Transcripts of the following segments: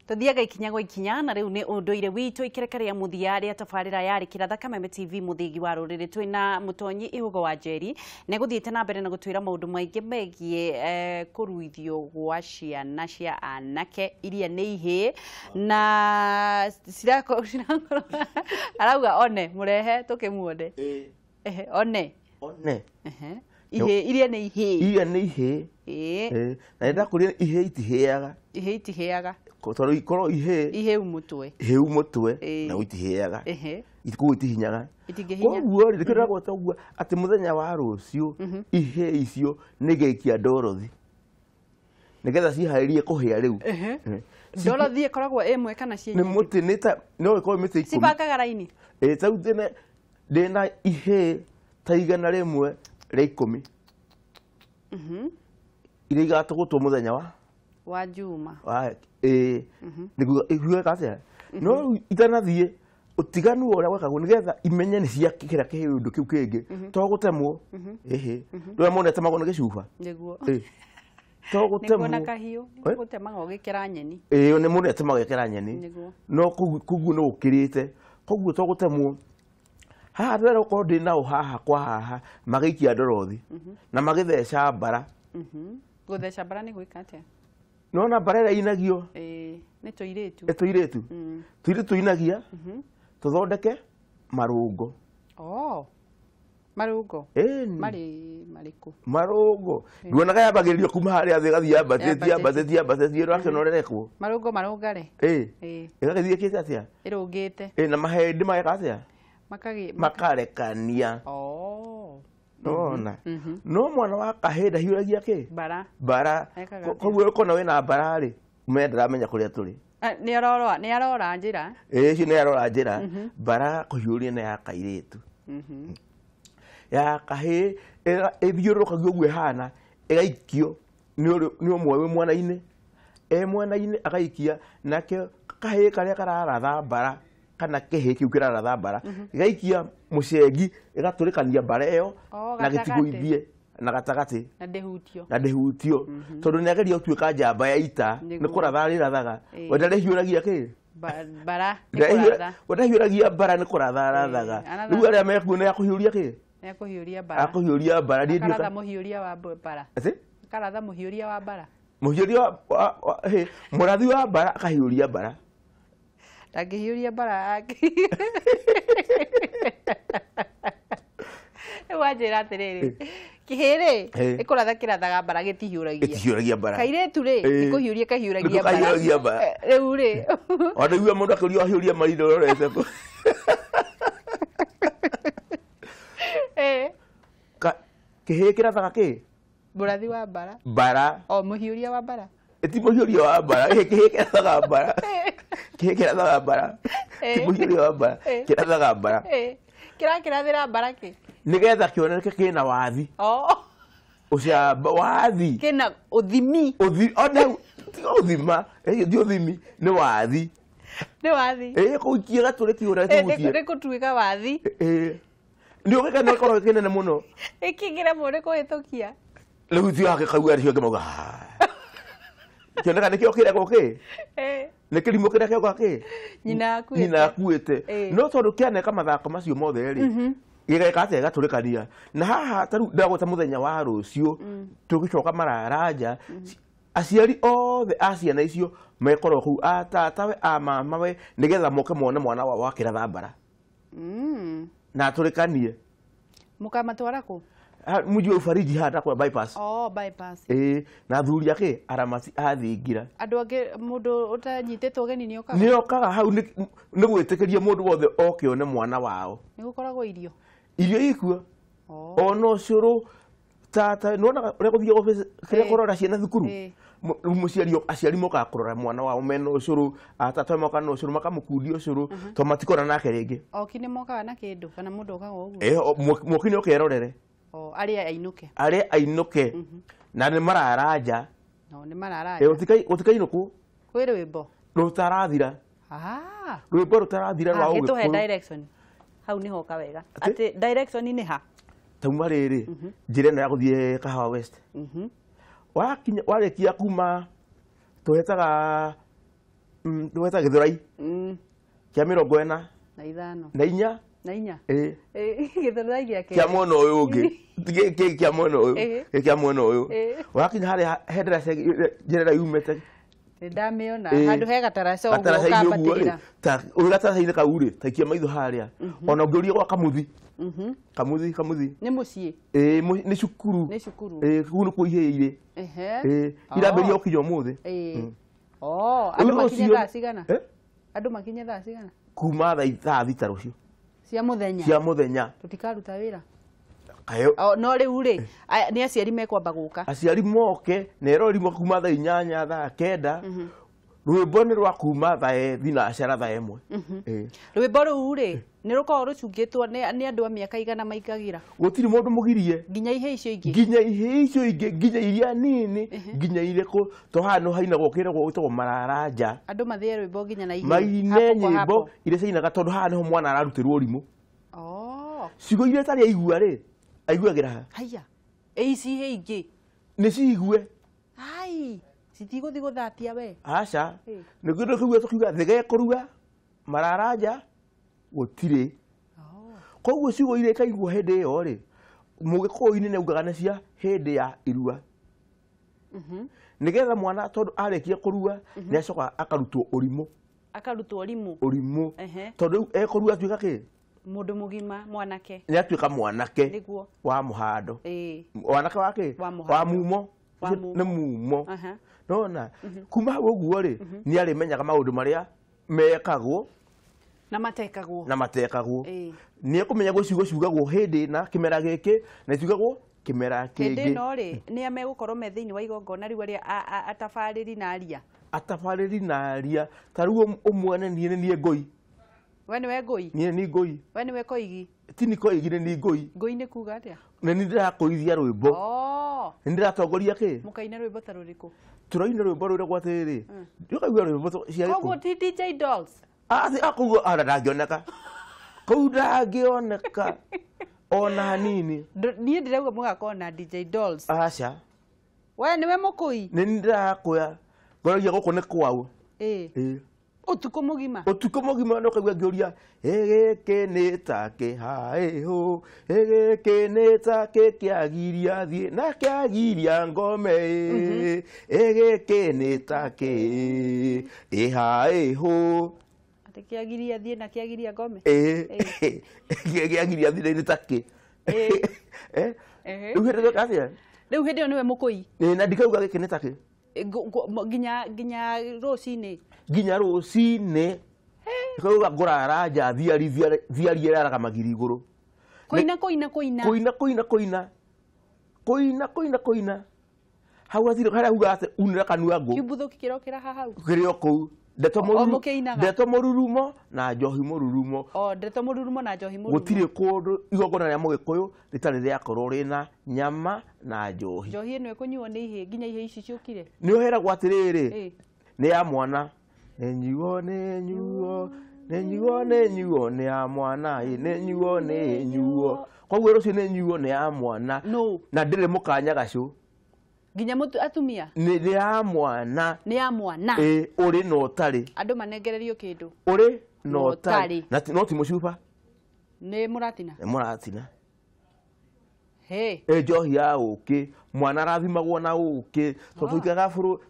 Tuthiaga ikinya gwa ikinya na riu ni unduire witu ikereka ria muthia ria tabarira yari kiratha Kameme TV muthigi wa ruriri twina mutonyi Ihugo wa Njeri ne guthiete na mbere na gutwira maundu maingi megie kuruithio gwa ciana cia anake iria ni ihĩ na cirakorwo arauga one murehe tukimuone one one ihĩ iria ni ihĩ iria ni ihĩ na ndakuria ihĩ itihiaga ihĩ itihiaga tondũ ikorwo ihĩ ihĩu mũtwe ihĩu mũtwe na itihiaga ikuo itihinyaga itingĩhinya koguo rĩ ndĩkĩragwo ũguo atĩ mũthenya wa rũciũ ihĩ icio nĩgĩikia ndorothi nĩgetha ciharĩrie kũhĩa rĩu. Ndorothi ĩkoragwo ĩmwe kana ciĩ nyingĩ? Nĩ mũtĩ nĩ ta no ĩkorwo mĩtĩ 10. Cibangaga raini? Ĩĩ ta rĩu ndĩna ihĩ ta 110 iria igatũgũtwo mũthenya wa Juma ĩĩ nĩguo iguĩka atĩa no itanathiĩ ũtiganu ũrĩa gwekagwo nĩgetha imenye nĩ cia kĩrĩa kĩũndũ kĩu kĩngĩ to gũtemwo ĩhĩ rĩrĩa mũndũ atemagwo nĩ gĩcuba nĩguo to gũtemwo nĩguo na kahiũ gũtemaga ũgĩkĩra nyeni ĩĩ nĩ mũndũ atemaga agĩkĩra nyeni no koguo nĩ ũkĩrĩte koguo to gũtemwo haha ndĩrenda gũkorwo ndĩ nao haha kwa haha magĩikia ndorothi na magĩtheca mbara. Gũtheca mbara nĩ gwĩka atĩa? Nona mbara ĩrĩa inagio nĩ tũirĩtu nĩ tũirĩtu tũirĩtu tũinagia tũthondeke marũngo. Marũngo marĩ marĩkũ? Marũngo nduonaga yambagĩrĩrio kuma harĩa thĩ ĩgathiĩ yambatĩtie yambatĩtie yambatĩtie ĩrakĩonorerekwo marũngo marũngare ĩgagĩthiĩ ĩkĩte atĩa? Ĩrũngĩte na mahĩndĩ mageka atĩa? Makarekania. Nona no mwana wa kahĩ ndahiũragia kĩ mbara mbara koguo ũkona wĩna mbara rĩ umenye ndaramenya kũrĩa tũrĩ nĩ arora njĩra ĩĩ ũcio nĩ arora njĩra mbara kũhiũria nĩ ya kairĩtu ya kahĩ ĩthiũrũrũkagio ũguo ĩhana ĩgaikio nĩ ũmwe wĩ mwena-inĩ e mwena-inĩ agaikia nake kahĩ karĩa kararatha mbara kana kĩhĩ kĩu kĩraratha mbara gĩgaikia mũcengi ĩgatũrĩkania mbara ĩyo na gĩtigũithie na gatagatĩ na ndĩhutio tondũ nĩ ageria gũtuĩka njamba ya ita nĩ kũratha arĩrathaga we ndarĩhiũragia kĩ mbara nĩ kũratha we ndahiũragia mbara nĩ kũratha arathaga rĩu arĩa mekuo nĩ akũhiũria kĩ nĩ akũhiũria mbara akũhiũria mbara niĩ ndiũĩ akaratha mũhiũria wa mbara atĩ akaratha mũhiũria wa mbara mũhiũria wa mũrathi wa mbara akahiũria mbara ndangĩhiũria mbara rĩu wanjĩra atĩrĩrĩ kĩhĩ rĩ ĩkũratha kĩrathaga mbara gĩtihiũragia mbara kairĩtu rĩ nĩkũhiũria kahiũragia mbara rĩu rĩ ona igua mũndũ akĩũria ahiũria marinda ũrorete kũ kĩhĩ kĩrathaga kĩ mũrathi wa mbara mbara o mũhiũria wa mbara ti mũhiũria wa mbara kĩhĩ kĩrathaga mbara kĩhĩ kĩrathaga mbara ti mũhiũria wa mbara kĩrathaga mbara kĩrakĩrathĩra mbara kĩ nĩgetha kĩoneke kĩna wathi ũcamba wathi kĩna ũthimi ona tiga ũthima ti ũthimi nĩ wathi nĩ wathi kũikia gatũrĩki ũrĩa tũgutie nĩ kũtuĩka wathi nĩ ũgĩka nĩ gĩkorwo kĩnene mũno ĩkĩngĩremwo nĩ kũhĩtũkia rĩu ti wake kaua acio angĩ mauga kĩoneka nĩkĩo kĩrĩa kĩ nĩ kĩrimũ kĩrĩa kĩoka kĩ nyina akuĩte no tondũ kĩaneka mathako macio mothe rĩ gĩgeka atĩa gĩgatũrĩkania na haha ta rĩu ndagweta mũthenya wa rũciũ tũgĩcoka mararanja aciari othe a ciana icio mekorwo kũu a tatawe a mamawe nĩgetha moke mone mwana wao akĩratha mbara na atũrĩkanie mũkamatwara kũ mũji wa Ufariji haha kwa bypass bypass na athuri ake aramati a thingira andũ angĩ mũndũ ũtanyitĩtwo ũgeni nĩokaga nĩokaga hau nĩ gwĩtĩkĩria mũndũ wothe oke one mwana wao nĩ gũkoragwo irio irio ikuo ona ũcũrũ tata nĩwonaga ũrĩa gũthiagwo kĩrĩa kũrora ciana thukuru mũciari aciari mokaga kũrora mwana wao mena ũcũrũ atata mokaga na ũcũrũ makamũkundia ũcũrũ tondũ matikona nake rĩngĩ oki nĩ mokaga na kĩndũ kana mũndũ okaga ũguo mwoki nĩ oke erorere arĩa ainũke arĩa ainũke na nĩ mararanja nĩ mararanja gũtikainũkwo kwĩ rwĩmbo rũtarathira rwĩmbo rũtarathira rwa Ũgĩkũyũ tũhe direction hau nĩho ka wega atĩ direction nĩ ha tauma rĩrĩ njĩra ĩno ya gũthiĩ Kahawa West wakinya warĩkia kuma tũhetaga Ndweta Gĩthũrai kĩa 45 na 4 na inya. Ĩĩ. Gĩthũrai gĩa Kĩa mwena ũyũ ũngĩ. Gĩkĩ kĩa mwena ũyũ. Ĩĩ. Gĩkĩ kĩa mwena ũyũ. Ĩĩ. Wakinya harĩa hendera njĩra yumĩte. Nĩndamĩona Ĩĩ. handũ he gataraca ũguo Gataraca-inĩ ũguo rĩ, ũkambatĩrĩra. ta ũrĩ gataraca-inĩ kau rĩ, ta ikia maitho harĩa. Ona ũngĩũria gwa Kamuthi. Kamuthi, Kamuthi. Nĩ mũciĩ. Ĩĩ, nĩ cukuru. Nĩ cukuru. Ĩĩ, kũu nĩkuo ihĩĩ irĩ. Ehe. Ĩĩ, irambĩrĩria gũkinya ũmũthĩ. Ĩĩ. Oh, Rĩu andũ makinye rũciũ- thaa cigana? Eh? Andũ makinye thaa cigana? Kuma thaa 6 rũciũ. Cia mũthenya. Cia mũthenya. Tũtikaruta wĩra. Kayo. Oh, no rĩu rĩ, nĩ aciari mekwamba gũka. Aciari moke na erori kuma thaa 8 thaa 9. Rwĩmbo nĩ rwa kuma thaa 3 thaa 1. Ĩĩ. Rwĩmbo rũu rĩ, nĩ rũkoragwo rũcungĩtwo nĩ andũ a mĩaka igana maingagĩra. Gũtirĩ mũndũ mũgirie. Nginya ihĩĩ icio ingĩ. Nginya ihĩĩ icio ingĩ, nginya iria nini, nginya irĩkũ. To haha no hainagwo kĩragwo gwĩtagwo mararanja. Andũ mathĩe rwĩmbo nginya na ihĩĩ. Maine Hapo kwa nyĩmbo hapo. iria ciainaga tondũ haha nĩho mwana ararutĩrwo ũrimũ. Oh. Ciugo iria atarĩ aigua rĩ, aiguagĩra ha? Haiya. Ĩ ici ihĩĩ ingĩ. Nĩ ciigue. Ai, citigũthiĩ gũthatia we. Aca. Ĩ. Nĩ kĩndũ kĩu tũkiuga thĩga ĩkũruga, mararanja gũtirĩ. Oh. Koguo ciugo iria ikaiguo hĩndĩ ĩyo rĩ, mũgĩkũyũ-inĩ nĩ augaga nĩ cia hĩndĩ ya irua. Nĩgetha mwana tondũ arĩkia kũrua, nĩ acokaga akarutwo ũrimũ. Akarutwo ũrimũ. Ũrimũ. Ehe. Tondũ rĩu ekũrua atuĩka kĩ? Mũndũ mũgima mwanake. Nĩ atuĩka mwanake. Nĩguo. Wa mũhando. Ĩĩ. Wanake wa kĩ? Wa mũhando. Wa mumo. Wa mumo. Nĩ mumo. Aha. Nona, kuma hau ũguo rĩ, nĩ arĩmenyaga maũndũ marĩa mekagwo Na matekagwo. na matekagwo. Ĩĩ. Nĩ ekũmenya gwĩ ciugo ciugagwo hĩndĩ na kĩmera gĩkĩ na ciugagwo kĩmera Hĩndĩ kĩngĩ. ĩno rĩ, nĩ a megũkorwo me thĩinĩ wa igongona rĩu arĩa atabarĩri na aria. Atabarĩri na aria. Ta rĩu ũmwe nĩ niĩ nĩ niĩ ngũi. We nĩwe ngũi? Niĩ nĩ ngũi. We nĩwe koigi? Ti nĩ koigi, nĩ niĩ ngũi. Ngũi nĩ kuga atĩa? Nĩ niĩ ndĩrakũithia rwĩmbo. Oh. Nĩ ndĩratongoria kĩ? Mũkaina rwĩmbo ta rũrĩkũ? Tũraina rwĩmbo rũrĩa atĩrĩrĩ. Ndũkaigua rwĩmbo cia Koguo gĩkũyũ. ti DJ Dolls. Koguo ona ndangĩoneka. Kũu ndangĩoneka ona hanini. Niĩ ndĩrauga mũgakorwo na DJ Dolls. Aca. We nĩwe mũkũi? Nĩ niĩ ndĩrakũya. Ngoragia gũkũ nĩ kwaũ. Ĩĩ. Ĩĩ. Ũtukũ mũgima. Ũtukũ mũgima nĩ ũkaigua ngĩũria, gĩkĩ nĩ ta kĩ haĩhũ, gĩkĩ nĩ ta kĩ kĩagiria thiĩ na kĩagiria ngome ĩ, gĩkĩ nĩ ta kĩ ĩ haĩhũ. Atĩ kĩagiria thiĩ na kĩagiria ngome? Ĩĩ. Kĩagiria thiĩ nĩ ta kĩ. Ĩĩ. Eh? Ehe. Rĩu hĩndĩ ĩyo atĩa? Rĩu hĩndĩ ĩyo nĩwe mũkũi? Ĩĩ, na ndikauga gĩkĩ nĩ ta kĩ. Nginya rũcinĩ. Nginya rũcinĩ. Ndikauga ngũrara nja thiari, thiari ĩraraga magiri igũrũ. Kũina, kũina, kũina. Kũina, kũina, kũina. Kũina, kũina, kũina. Hau hatirĩ harĩa ugaga atĩ unĩra kanua ngũ. Kĩmbuthũki kĩrokĩra haha hau. Kĩrĩ o kũu. Ndeto O mũrurumo. mũkĩinaga. Ndeto mũrurumo na njohi mũrurumo. O ndeto mũrurumo na njohi mũrurumo. Gũtirĩ kũndũ igongona rĩa mũgĩkũyũ rĩtarĩ rĩakorwo rĩna nyama na njohi. Njohi ĩno ĩkũnyuo nĩ ihĩĩ nginya ihĩĩ ici ciũkire. Nĩ ũheragwo atĩrĩrĩ, Ĩĩ. nĩ ya mwana. Nĩ nyuo, nĩ nyuo, nĩ nyuo, nĩ nyuo, nĩ ya mwana, ĩ, nĩ nyuo, nĩ nyuo. Koguo rũciũ nĩ nyuo, nĩ ya mwana. Nũ? Na ndĩrĩ mũkanya gacũ. Nginya atumia? Nĩ ya mwana. Nĩ ya mwana. Ĩ, ũrĩ na ũtarĩ. Andũ manengererio kĩndũ. Ũrĩ na Na ũtarĩ. ũtarĩ. Na no ti mũcuba. Nĩ mũratina? Nĩ mũratina. Hĩ. Ĩ njohi ya ũkĩ. Mwana arathimagwo na ũkĩ. Tondũ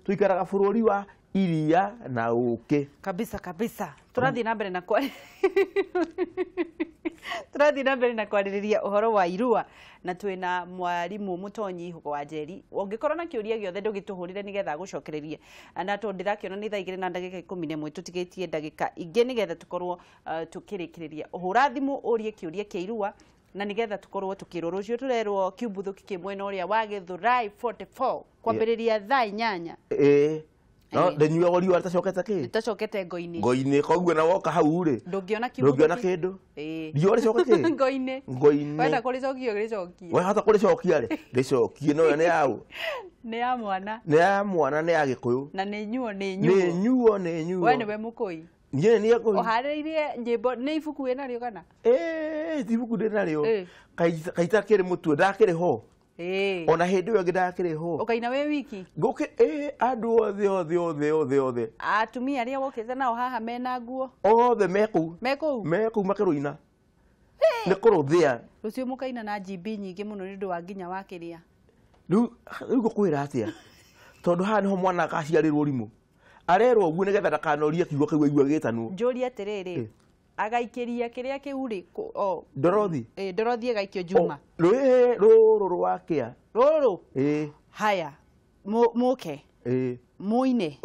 tũikaraga bũrũri wa iria na ũkĩ. Kabisa kabisa. Tũrathiĩ na mbere na kwa Tũrathiĩ na mbere na kwarĩrĩria ũhoro wa irua na twĩna mwarimũ Mũtonyi Ihũgo wa Njeri. Ũngĩkorwo na kĩũria gĩothe ndũgĩtũhũrĩre nĩgetha agũcokererie. Na tondũ ndĩrakĩona nĩ thaa igĩrĩ na ndagĩka ikũmi na ĩmwe tũtigĩtie ndagĩka ingĩ nĩgetha tũkorwo tũkĩrĩkĩrĩria. Hũra thimũ ũrie kĩũria kĩa irua na nĩgetha tũkorwo tũkĩrwo. Rũciũ tũrerwo kĩumbuthũki kĩ mwena ũrĩa wa Gĩthũrai 44 kwambĩrĩria thaa 8. Ĩĩ. No Ĩĩ. ndĩnyuagwo riũa rĩtacokete kĩ? Rĩtacokete ngo-inĩ. Ngo-inĩ, koguo na woka hau rĩ, Ndũngĩona ndũngĩona kĩumbuthũki. kĩndũ. Ĩĩ. Riũa rĩcoke kĩ? Ngo-inĩ. Ngo-inĩ. Wenda kũrĩcokia ũrĩcokie. Wahota kũrĩcokia rĩ, rĩcokie, no ĩyo nĩ yaũ? Nĩ ya mwana. Nĩ ya mwana, nĩ ya Gĩkũyũ. Na nĩ nyuo, nĩ Nĩ nyuo. nyuo, nĩ nyuo. We nĩwe mũkũi. Niĩ nĩ niĩ ngũi. Ũharĩrĩirie nyĩmbo, nĩ ibuku wĩnarĩo kana? Ĩĩ, ti ibuku ndĩ narĩo. Ĩĩ. Kaita kĩrĩ mũtwe, ndakĩrĩ ho. Ona hĩndĩ ĩyo ĩngĩ ndakĩrĩhwo. Ũkaina wĩ wiki? Ngũkĩ andũ othe othe othe othe othe. Atumia arĩa wokĩte nao haha mena nguo? Othe me kũu. Me kũu? Me kũu makĩrũina. Nĩ kũrũthĩa. Rũciũ mũkaina na GB nyingĩ mũno nĩ ũndũ wa nginya wa kĩrĩa. Rĩu ngũkwĩra atĩa? Tondũ haha nĩho mwana akaciarĩrwo rimũ. Arerwo ũguo nĩgetha ndakanorie kiugo kĩu aigua gĩgĩtanwo. Njũrie atĩrĩrĩ, agaikĩria kĩrĩa kĩu rĩ, Ndorothi? Ndorothi ĩgaikio Juma. Rũrũ rwakĩa. Rũrũ? Haya, mũke. Mũine.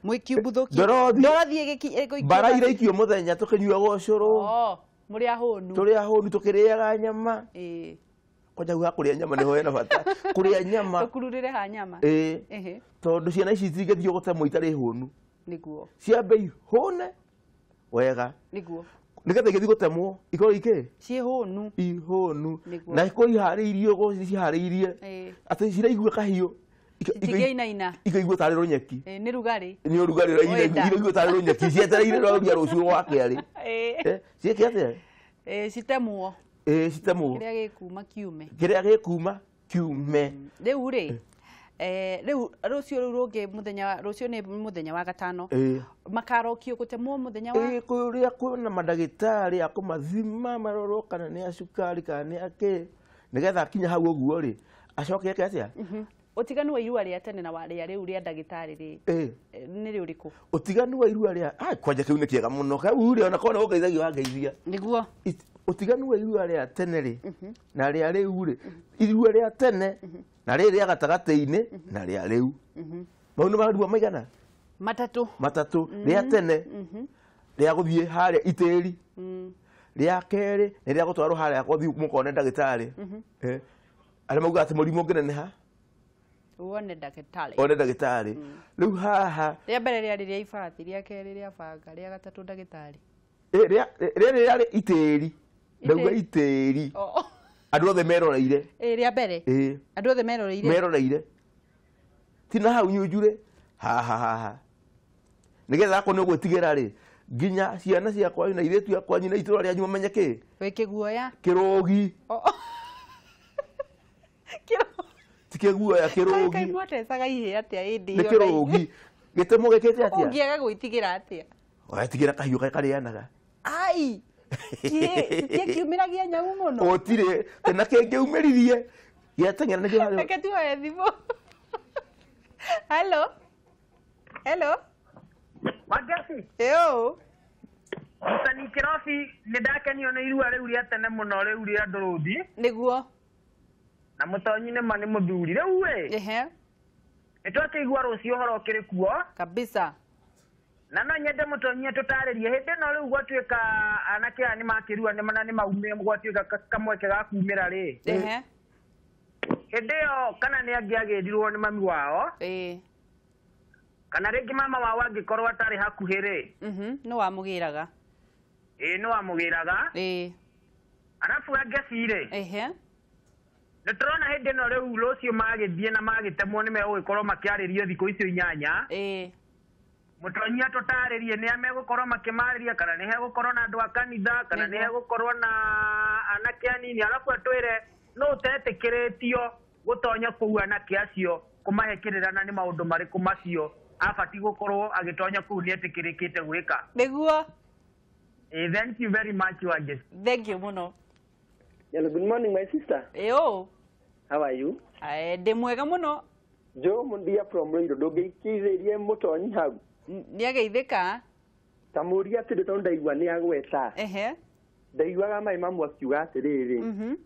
Mwĩkiumbuthũkie. Ndorothi. Ndorothi ĩgĩikio. Mbara iraikio mũthenya tũkĩnyuaga ũcũrũ. Mũrĩ ahũnu. Tũrĩ ahũnu tũkĩrĩaga nyama. Kwanja hau ha kũrĩa nyama nĩho hena bata. Kũrĩa nyama. Tũkururĩre ha nyama. Tondũ ciana ici itingĩthiĩ gũtemwo itarĩ hũnu. Nĩguo. Ciambe ihũne wega. Nĩguo. Nĩgetha igĩthiĩ gũtemwo ikorwo ikĩ? Ciĩ hũnu. Ihũnu. Na ikorwo iharĩirie ũguo ciharĩirie. Atĩ ciraigua kahiũ. Itingĩinaina. Ikaigua tarĩ rũnyeki. Nĩ rugarĩ. Nĩ ũrugarĩ iraigua tarĩ rũnyeki. Cietereire rũria rũciũ rwa kerĩ. Ciĩke atĩa? Citemwo. Citemwo. Kĩrĩa gĩkuma kiume. Kĩrĩa gĩkuma kiume. Rĩu rĩ, rĩu rũciũ rũu rũngĩ mũthenya, rũciũ nĩ mũthenya wa gatano. Makarokio gũtemwo mũthenya wa Kũrĩa kwĩna mandagĩtarĩ a kũmathima marorwo kana nĩ a cukari kana nĩ a kĩ. Nĩgetha akinya hau ũguo rĩ, acoke eke atĩa? Ũtiganu wa irua rĩa tene na wa rĩa rĩu rĩa ndagĩtarĩ rĩ, nĩ rĩũrĩkũ? Ũtiganu wa irua rĩa, kwanja kĩu nĩ kĩega mũno. Kau rĩ, ona korwo nĩ gũngeithagia wangeithia. Nĩguo. Ũtiganu wa irua rĩa tene rĩ, na rĩa rĩu rĩ, irua rĩa tene na rĩrĩ rĩa gatagatĩ-inĩ na rĩa rĩu. Mau nĩ marua maigana? Matatũ. Matatũ. Rĩa tene, rĩa gũthiĩ harĩa itĩri. Rĩa kerĩ nĩ rĩa gũtwarwo harĩa gũthiĩ mũkone ndagĩtarĩ. Arĩa maugaga atĩ mũrimũ ũngĩneneha wone ndagĩtarĩ. One ndagĩtarĩ. Rĩu haha rĩa mbere rĩarĩ rĩa ibati, rĩa kerĩ rĩa banga, rĩa gatatũ ndagĩtarĩ. Rĩrĩ rĩarĩ itĩri. Ndauga itĩri. Andũ othe meroreire. Rĩa mbere. Andũ othe meroreire. Meroreire. Ti na hau nyunjure. Haha haha. Nĩgetha akorwo nĩ ũgwĩtigĩra rĩ, nginya ciana ciakwa na airĩtu akwa na itũũra rĩanyu mamenye kĩ? Wĩ kĩguoya. Kĩrũgi. Ti kĩguoya, kĩrũgi. Kaĩ mwatecaga ihĩ atĩa hĩndĩ Nĩ ĩyo? kĩrũgi. Gĩtemo gĩkĩte atĩa? Ũngĩaga gwĩtigĩra atĩa? Wetigĩra kahiũ karĩa karĩanaga. Ai! Gĩtikiumĩragia nyau mũno. Gũtirĩ, na kĩngĩumĩririe gĩateng'era nĩkĩo harĩa. Reke tuoe thimũ. Hello. Hello. Wangeci. Ĩũ. Mũtani Kĩrobi, nĩ ndakenio nĩ irua rĩu rĩa tene mũno rĩu rĩa ndũrũthi. Nĩguo. Na mũtonyi nĩ ma nĩ mũthuri. Rĩu ĩ. Nĩ twakĩigua rũciũ ũhoro ũkĩrĩ kuo. Kabisa. Na no nyende mũtonyi atũtarĩrie hĩndĩ ĩno rĩu gwatuĩka anake aya nĩ makĩrua nĩ na nĩ maumĩra gwatuĩka kamweke ga kumĩra rĩ. Hĩndĩ ĩyo kana nĩ angĩagĩrirwo nĩ mami wao. Kana rĩngĩ mama wao angĩkorwo atarĩ hakuhĩ rĩ. Nĩ wamũgĩraga. Nĩ wamũgĩraga. Arabu Wangeci rĩ. Nĩ tũrona hĩndĩ ĩno rĩu rũciũ magĩthiĩ na magĩtemwo nĩ megũgĩkorwo makĩarĩrio thikũ icio inyanya. Mũtonyi atũtarĩrie nĩ a megũkorwo makĩmarĩria kana nĩ hegũkorwo na andũ a kanitha kana nĩ hegũkorwo na anake anini, arabu atwĩre no ũtetĩkĩrĩtio gũtonya kũu anake acio kũmahe kĩrĩra na nĩ maũndũ marĩkũ macio abatiĩ gũkorwo agĩtonya kũu nĩ etĩkĩrĩkĩte gwĩka. Nĩguo. Thank you very much, Wangeci. Thank you mũno. Hello, good morning my sister. Ĩũ. How are you? Ndĩ mwega mũno. Joe Mundia from Ruiru, ndũngĩikithĩrie mũtonyi hau. Nĩageithĩka. Ta mũũria atĩrĩ tondũ ndaigua nĩ agweta. Ndaiguaga mai mamu akiuga atĩrĩrĩ.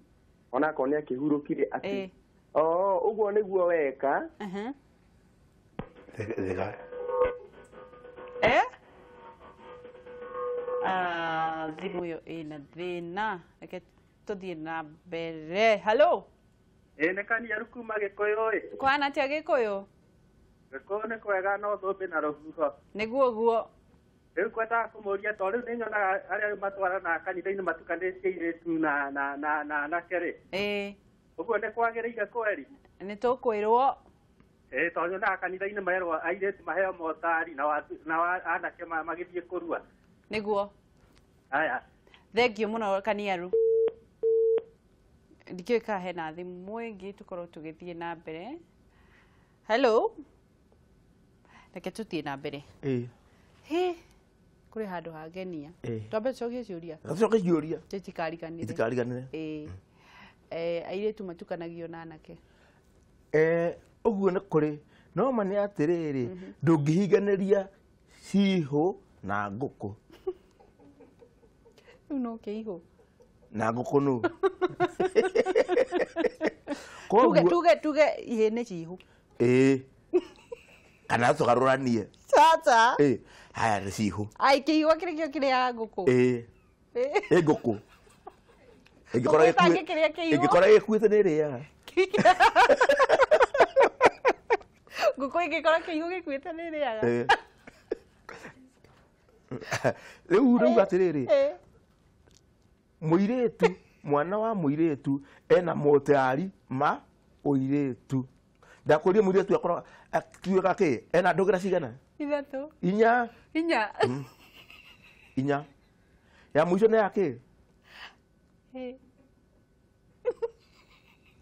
Onakorwo nĩ akĩhurũkire atĩ. Ũguo nĩguo weka. Thimũ ĩyo ĩna thĩna. Reke tũthiĩ na mbere. Hello. Nĩ Kaniaru kuma Gĩkũyũ ĩ. Kũhana atĩa Gĩkũyũ? Gĩkũyũ nĩ kwega no thũmbĩ na rũhuho. Nĩguo guo. Rĩu kwendaga kũmũria tondũ rĩu nĩ nyonaga arĩa rĩu matwaranaga kanitha-inĩ matukanĩtie airĩtu na anake rĩ. Ũguo nĩ kwagĩrĩire kweri? Nĩ tũkwĩrwo. Tondũ nyonaga kanitha-inĩ merwo airĩtu maheo motari na anake magĩthiĩ kũrua. Nĩguo. Haya. Thank you mũno Kaniaru. Ndikĩũĩ kana hena thimũ ĩngĩ tũkorwo tũgĩthiĩ na mbere. Hello. Reke tũthiĩ na mbere. Hĩ, kũrĩ handũ hangenia. Twambe tũcokie ciũria. Tũcokie ciũria. Tũtikariganĩre. Itikariganĩre. Airĩtu matukanagio na anake. Ũguo nĩ kũrĩ. No ma nĩ atĩrĩrĩ, ndũngĩhinganĩria cihũ na ngũkũ. Rĩu no kĩihũ. Na ngũkũ nũ? Tuge ihĩ nĩ cihũ. Kana tũgarũranie. Sasa. Haya nĩ cihũ. Ai kĩihũ kĩrĩ kĩo kĩrĩaga ngũkũ. Ĩ ngũkũ. Ĩngĩkora gĩkuĩte nĩ ĩrĩaga. Ngũkũ ĩngĩkora kĩihũ gĩkuĩte nĩ ĩrĩaga. Rĩu rĩu atĩrĩrĩ, mũirĩtu, mwana wa mũirĩtu ena motari ma ũirĩtu. Ndakwĩrire mũirĩtu akorwo atuĩka kĩ? Ena ndũgĩra cigana? 3. 4. 4. 4. Ya mũico nĩ ya kĩ?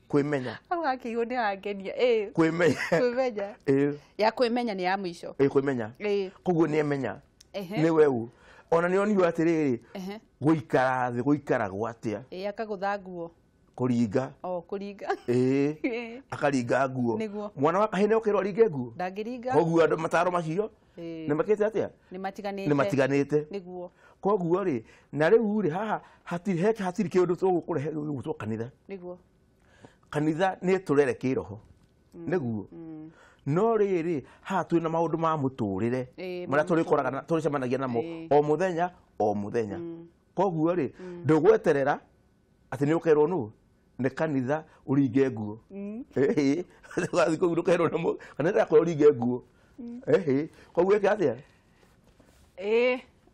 Kwĩmenya. Hau ha kĩihũ nĩ hangenia. Kwĩmenya. Kwĩmenya. Ya kwĩmenya nĩ ya mũico. Kwĩmenya. Koguo nĩ emenya. Nĩ we Ona nĩ onirwo atĩrĩrĩ, gũikara thĩ gũikaragwo atĩa? Akagũtha nguo. Kũringa. Kũringa. Akaringa nguo. Mwana wa kahĩĩ nĩ okĩrwo aringe nguo? Ndangĩringa. Koguo andũ mataro macio nĩ mekĩte atĩa? Nĩ matiganĩte. Nĩ matiganĩte. Nĩguo. Koguo rĩ, na rĩu rĩ haha hatirĩ hatirĩ kĩũndũ tũgũkũrehe gũgwĩtwo kanitha. Nĩguo. Kanitha nĩ tũrere kĩroho. Nĩguo. No rĩrĩ haha twĩna maũndũ ma mũtũrĩre marĩa tũrĩkoraga tũrĩcemanagia namo o mũthenya o mũthenya. Koguo rĩ ndũgweterera atĩ nĩ ũkerwo nũ nĩ kanitha ũringe nguo. Ũgathiĩ kũu ndũkerwo nĩ kanitha yakwĩra ũringe nguo. Koguo ĩke atĩa?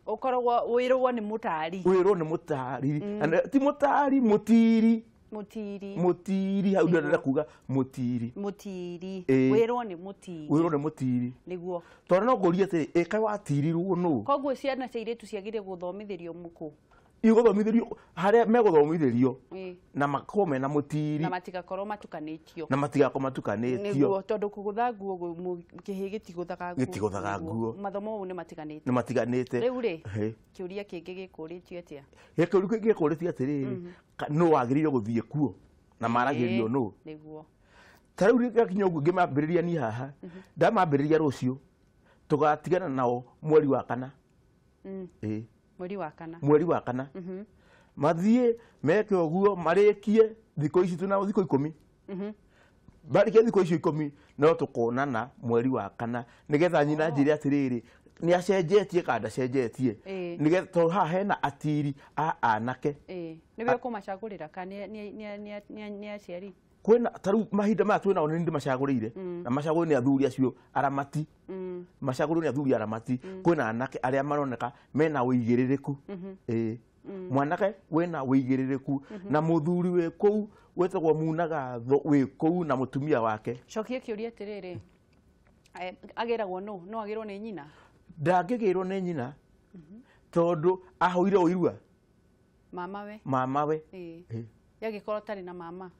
Ũkoragwo wĩrwo nĩ mũtari. Wĩrwo nĩ mũtari. Ti mũtari, mũtiri. Mũtiri. Mũtiri, hau ndĩrenda kuga mũtiri. Mũtiri. Wĩrwo nĩ mũtiri. Wĩrwo nĩ mũtiri. Nĩguo. Tondũ no ngũrie atĩrĩ, ĩka watirirwo nũ? Koguo ciana cia airĩtu ciagĩrĩire gũthomithĩrio mũkũ? Igũthomithĩrio harĩa megũthomithĩrio na makorwo mena mũtiri. Na matigakorwo matukanĩtio. Na matigakorwo matukanĩtio. Nĩguo, tondũ kũgũtha nguo kĩhĩ gĩtigũthaga nguo. Gĩtigũthaga nguo. Mathomo mau nĩ matiganĩte. Nĩ matiganĩte. Rĩu rĩ, kĩũria kĩngĩ gĩkũrĩtio atĩa? Kĩũria kĩngĩ gĩkũrĩtio atĩrĩrĩ, nũ wagĩrĩire gũthiĩ kuo na maragĩrĩrio nũ? Nĩguo. Ta rĩu gĩgakinya ũguo ngĩmambĩrĩria niĩ haha, ndamambĩrĩria rũciũ, tũgatigana nao mweri wa kana. Mweri wa kana. Mweri wa kana. Mathiĩ meke ũguo marĩkie thikũ ici twĩna thikũ 10. Marĩkie thikũ icio 10 no tũkonana mweri wa kana nĩgetha nyina njĩre atĩrĩrĩ nĩ acenjetie kana ndacenjetie. Nĩgetha tondũ haha hena atiri a anake. Nĩwe ũkũmacagũrĩra kana nĩ aciari? Kwĩna ta rĩu mahinda maya twĩnao nĩ ndĩmacagũrĩire na macagũrĩirwo nĩ athuri acio aramati. Macagũrĩirwo nĩ athuri aramati. Kwĩna anake arĩa maroneka mena ũigĩrĩrĩku. Mwanake wĩna ũigĩrĩrĩku na mũthuri wĩ kũu wĩtagwo Munagatho wĩ kũu na mũtumia wake. Cokia kĩũria atĩrĩrĩ, agĩragwo nũ? No agĩrwo nĩ nyina? Ndangĩgĩrwo nĩ nyina tondũ ahoire ũirua mamawe. Mamawe. Yagĩkorwo tarĩ na mama.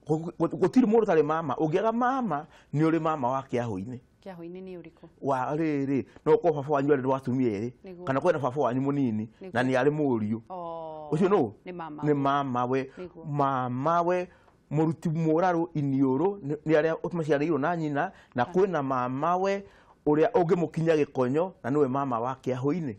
Gũtirĩ mũndũ tarĩ mama. Ũngĩaga mama nĩ ũrĩ mama wa kĩahũ-inĩ. Kĩahũ-inĩ nĩ ũrĩkũ? Wa rĩrĩ, no ũkorwo baba wanyu arĩ wa atumia erĩ kana kwĩna baba wanyu mũnini na nĩ arĩ mũriũ. Ũcio nũ? Nĩ mamawe. Mamawe mũruti mũrarũ iniũrũ nĩ arĩa maciarĩirwo na nyina na kwĩna mamawe ũrĩa ũngĩmũkinya gĩkonyo na nĩwe mama wa kĩahũ-inĩ.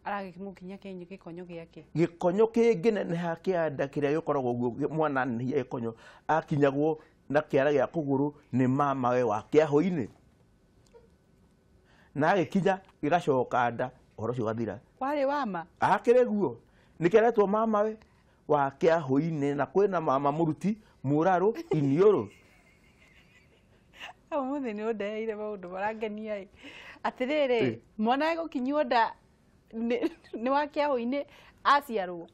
Aragĩmũkinya gĩkonyo gĩake. Gĩkonyo kĩngĩneneha kĩa nda kĩrĩa gĩkoragwo ũguo mwana anenehia gĩkonyo akinyagwo na kĩara gĩa kũgũrũ nĩ mamawe wa kĩahũ-inĩ. Na agĩkinya gĩgacoka nda ũhoro ũcio ũgathira. Warĩ wama? Akĩrĩ guo. Nĩkĩo aretwo mamawe wa kĩahũ-inĩ na kwĩna mama mũruti mũrarũ iniũrũ. Ũmũthĩ nĩ ũndeheire maũndũ marangenia ĩ. Atĩrĩrĩ, mwana egũkinywo nda nĩ wa kĩahũ-inĩ aciarwo?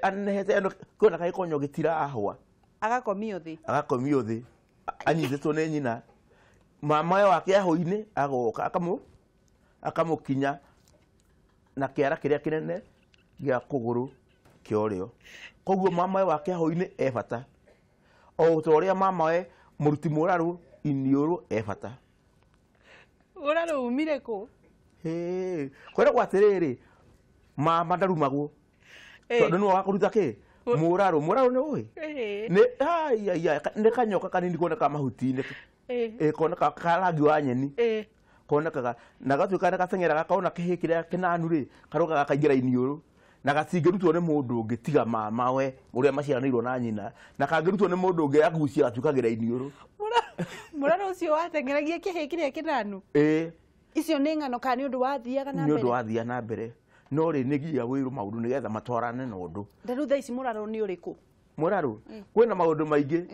Anenehete kwĩna gagĩkonyo gĩtirahwa. Agakomio thĩ. Agakomio thĩ. Anyitĩtwo nĩ nyina. Mamawe wa kĩahũ-inĩ agoka akamũkinya na kĩara kĩrĩa kĩnene gĩa kũgũrũ Kĩa ũrĩo. Koguo mamawe wa kĩahũ-inĩ e bata. O ta ũrĩa mamawe mũruti mũrarũ iniũrũ e bata. Mũrarũ umire kũ? Kwĩragwo atĩrĩrĩ, mama ndarumagwo. Tondũ nĩwe wa kũruta kĩ? Mũrarũ. Mũrarũ nĩ ũĩ? Nĩ kanyoka kanini konekaga mahuti-inĩ. Konekaga ka rangi wa nyeni. Konekaga na gatuĩka nĩ gateng'eraga kona kĩhĩ kĩrĩa kĩnanu rĩ, karokaga kaingĩra iniũrũ. Na gatingĩrutwo nĩ mũndũ ũngĩ tiga mamawe ũrĩa maciaranĩirwo na nyina. Na kangĩrutwo nĩ mũndũ ũngĩ agucia gatuĩkagĩra iniũrũ. Mũrarũ ũcio wateng'eragia kĩhĩ kĩrĩa kĩnanu? Icio nĩ ng'ano kana nĩ ũndũ wathiaga na mbere? Nĩ ũndũ wathiaga na mbere. No rĩ nĩ nginya wĩrwo maũndũ nĩgetha matwarane na ũndũ. Na rĩu thaa ici mũrarũ nĩ ũrĩkũ? Mũrarũ? Kwĩna maũndũ maingĩ.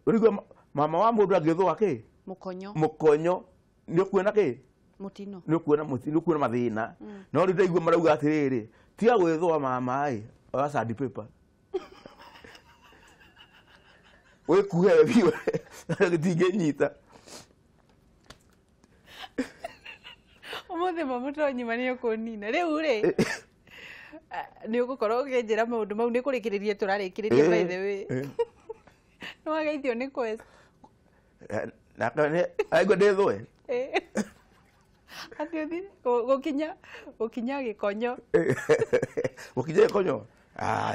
Ũrĩigua mama wa mũndũ angĩthũa kĩ? Mũkonyo. Mũkonyo. Nĩ ũkuona kĩ? Mũtino. Nĩ ũkuona mũtino, nĩ ũkuona mathĩna. No rĩu ndaigua marauga atĩrĩrĩ, tiga gwĩthũa mama ĩ, oya sandpaper. Wĩkuhe biũ, gĩtingĩnyita. Ũmũthĩ mamũtonyi ma nĩ ũkũnina. Rĩu rĩ, nĩ ũgũkorwo ũkĩnjĩra maũndũ mau nĩ kũrĩkĩrĩria tũrarĩkĩrĩria by the way. Nĩ wageithio nĩ Quest. Aigua ndĩthũe? Atĩ ũthiĩ gũkinya gĩkonyo. Gũkinya gĩkonyo?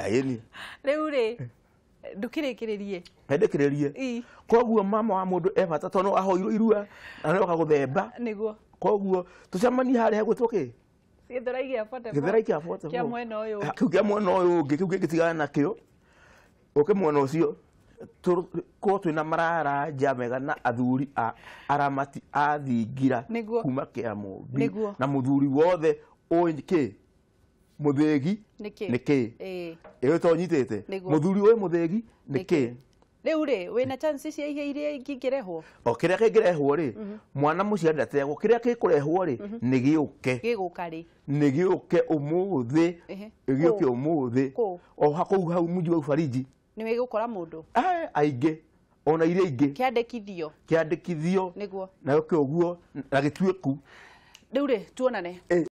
Ĩni. Rĩu rĩ, ndũkĩrĩkĩrĩrie. Ndĩkĩrĩrie. Koguo mama wa mũndũ e bata tondũ no ahoirwo irua na no akagũthemba. Nĩguo. Koguo tũcemanie harĩa hegwĩtwo kĩ? Gĩthũrai gĩa 44. Gĩthũrai kĩa 44. Kĩa mwena ũyũ. Kĩu kĩa mwena ũyũ ũngĩ, kĩu kĩngĩtigana nakĩo. Ũke mwena ũcio, korwo twĩna mararanja mega na athuri a aramati a thingira kuma Kĩamũmbi. Na mũthuri wothe ũĩ kĩ? Mũthĩgi nĩ kĩ? Ĩyo to nyitĩte. Mũthuri ũĩ mũthĩgi nĩ kĩ? Rĩu rĩ, wĩna chance cia ihe iria ingĩrehwo? O kĩrĩa kĩngĩrehwo rĩ, mwana mũciari ndategwo, kĩrĩa gĩkũrehwo rĩ, nĩ gĩũke. Gĩgũka rĩ? Nĩ gĩũke ũmũthĩ. Gĩũke ũmũthĩ. O kũu hau mũji wa Ufariji. Nĩ gĩgũkora mũndũ? Aingĩ. Ona iria ingĩ. Kĩandĩkithio. Kĩandĩkithio. Nĩguo. Na gĩũke ũguo, na gĩtuĩku. Rĩu rĩ, tuonane.